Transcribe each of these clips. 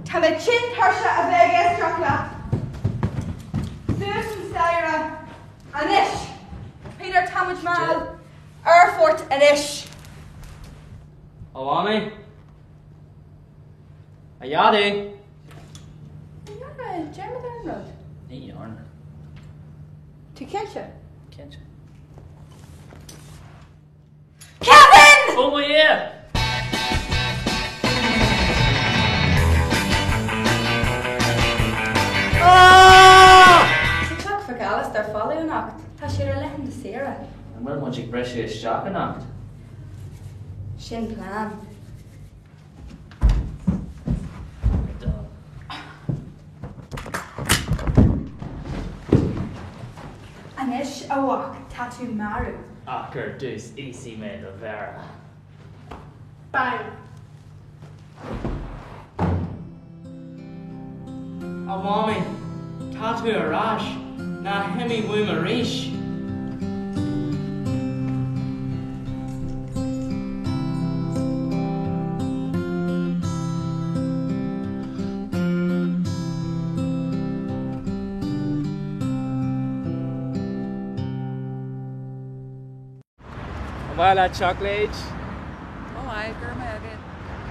Tá mé tinn tuirseach a bheith ag éisteacht leat. Suas an staighre anois! Peter, tá muid mall. Aerfort anois! A Mhamaí? A Dhaidí? An ndearna dearmad ar an rud? Ní dhearna. Tú cinnte? Cinnte. Kevin! Ó mo Dhia! Tá Teach Mhic Alastair folamh anocht. Tá siad ar laethanta saoire. An bhfuil muid ag briseadh isteach anocht? Sin plean. Anois, a mhac, tá tú marbh. Ach ar dtús íosfaidh mé do mhéara. Bang! A Mhamaí, tá tú ar ais, ná himigh uaim arís! An mhaith leat seacláid? Ó aye, go raibh maith agat.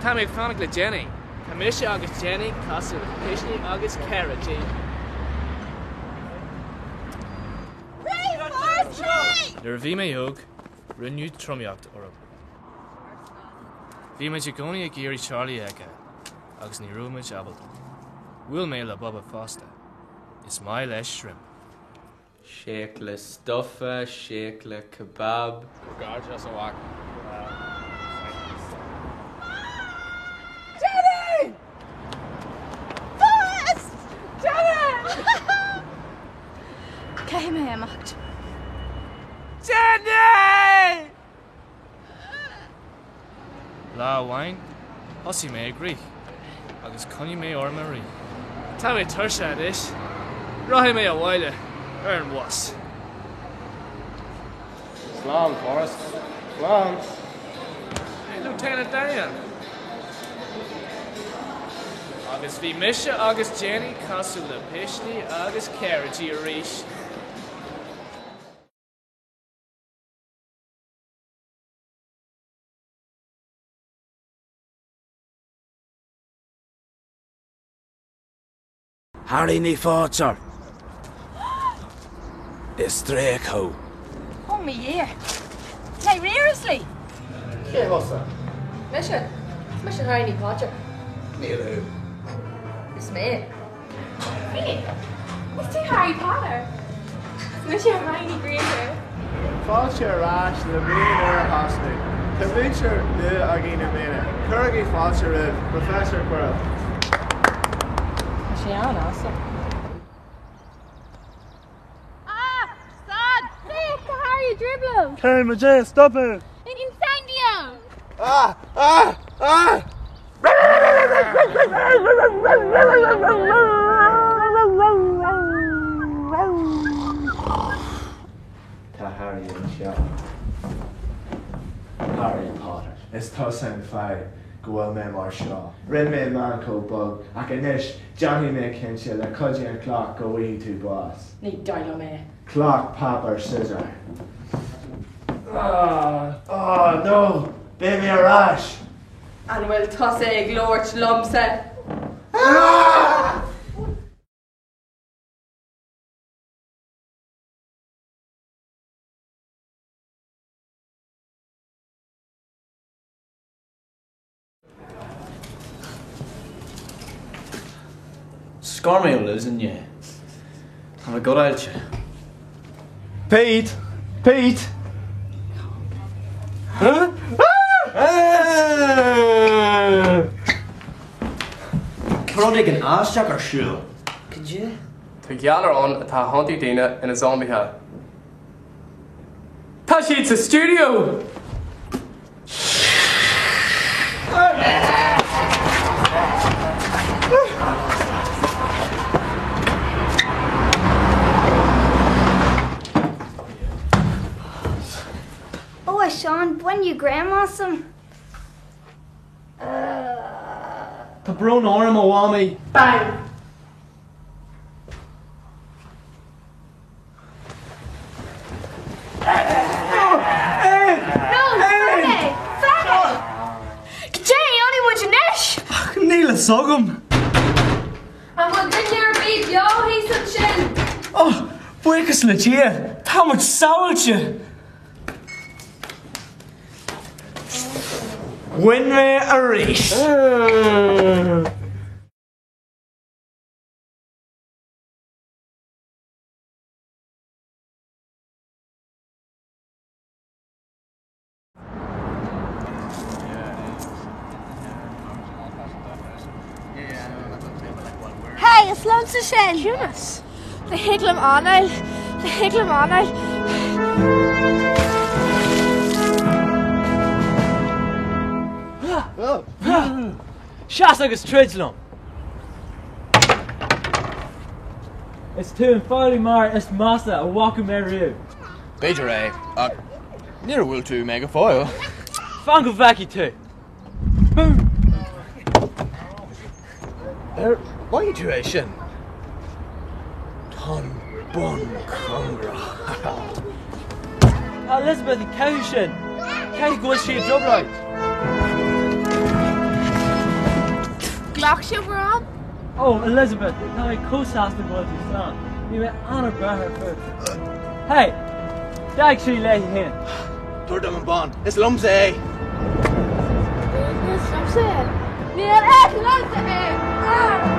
Tá mé ag fanacht le Jenny. Tá mise agus Jenny cosúil le pisní agus cearáidí. Nuair a bhí mé óg, rinneadh tromaíocht orm. Bhí muid i gcónaí ag iarraidh Charlie a fheiceáil agus ní raibh muid ábalta. Bhuail mé le Bubba fosta. Is maith leis shrimp. Séacla stufa, séacla kebab. Comhghairdeas a mhac. Jenny! Forrest! Jenny! Caithfidh mé imeacht. Jenny! Lá amháin, thosaigh mé ag rith, agus choinnigh mé orm ag rith. Tá mé tuirseach anois. Rachaidh mé abhaile ar an bhus. Slán, Forrest. Slán. Hey, Lieutenant Dan! Agus bhí mise agus Jenny cosúil le pisní agus cearáidí arís. Harry Ní Pháidín! Is dréag thú. Ó mo Dhia! Seriously? Cé thusa? Mise? Is mise Harry Ní Pháidín. Níl thú. Is mé. Hey! Is tú Harry Potter! Is mise Hermione Granger. Fáilte ar ais le bliain úr a thosnú. Tá múinteoir nua againn i mbliana. Cuirigí fáilte roimh Professor Quirrell. Tá sé an-awesome. Ah! Stad! Féach, tá Harry ag driobláil! Cé mo Dhia, stop é! Incendio! Ah! Ah! Ah! Tá Harry anseo. Harry Potter. Is tusa an fáth go bhfuil mé mar seo. Rinne mé meancóg bog, ach anois déanfaidh mé cinnte le cuidiú an chloch go bhfaighidh tú bás. Ní dóigh liom é. Cloch, páipéar, siosúr. Ah, ah, no! Beidh mé ar ais! An bhfuil tusa ag labhairt liomsa? Scar mé ó Liz inné. Tá mé gutáilte. Pete! Pete! Tá rud éigin aisteach ar siúl. Cad é? Tá galar ann atá ag thiontú daoine ina zombaithe. Tá siad sa stiúideo! Ó a Seán, baineadh greim asam. Tá brón orm, a Mhamaí. Bang! No, fan é! Fan é! Cad é a dhéanfaidh muid anois? Níl a fhios agam. An bhfuil duine ar bith beo thíos ansin? Oh, buíochas le Dia, tá muid sábháilte! Bhain mé arís! Hey, is liomsa sin! Ciúnas! Ní thig liom anáil, ní thig liom anáil. Seas agus troid liom! Is tú an foghlaimeoir is measa a bhfaca mé riamh. B'fhéidir é, ach níor bhuail tú mé go fóill. Fan go bhfeicfidh tú. Ar mhothaigh tú é sin? Tá an bun cóngarach. Tá Elizabeth ag caitheamh sin. Caithfidh go bhfuil sí i dtrioblóid. Ghlac sé mórán? Ó, Elizabeth, tá mé chomh sásta go bhfuil tú slán. Bhí mé an-bhuartha fút. Hey! D'fhág sí léi féin. Tabhair dom an bonn, is liomsa é! Is liomsa é. Níl, is liomsa é!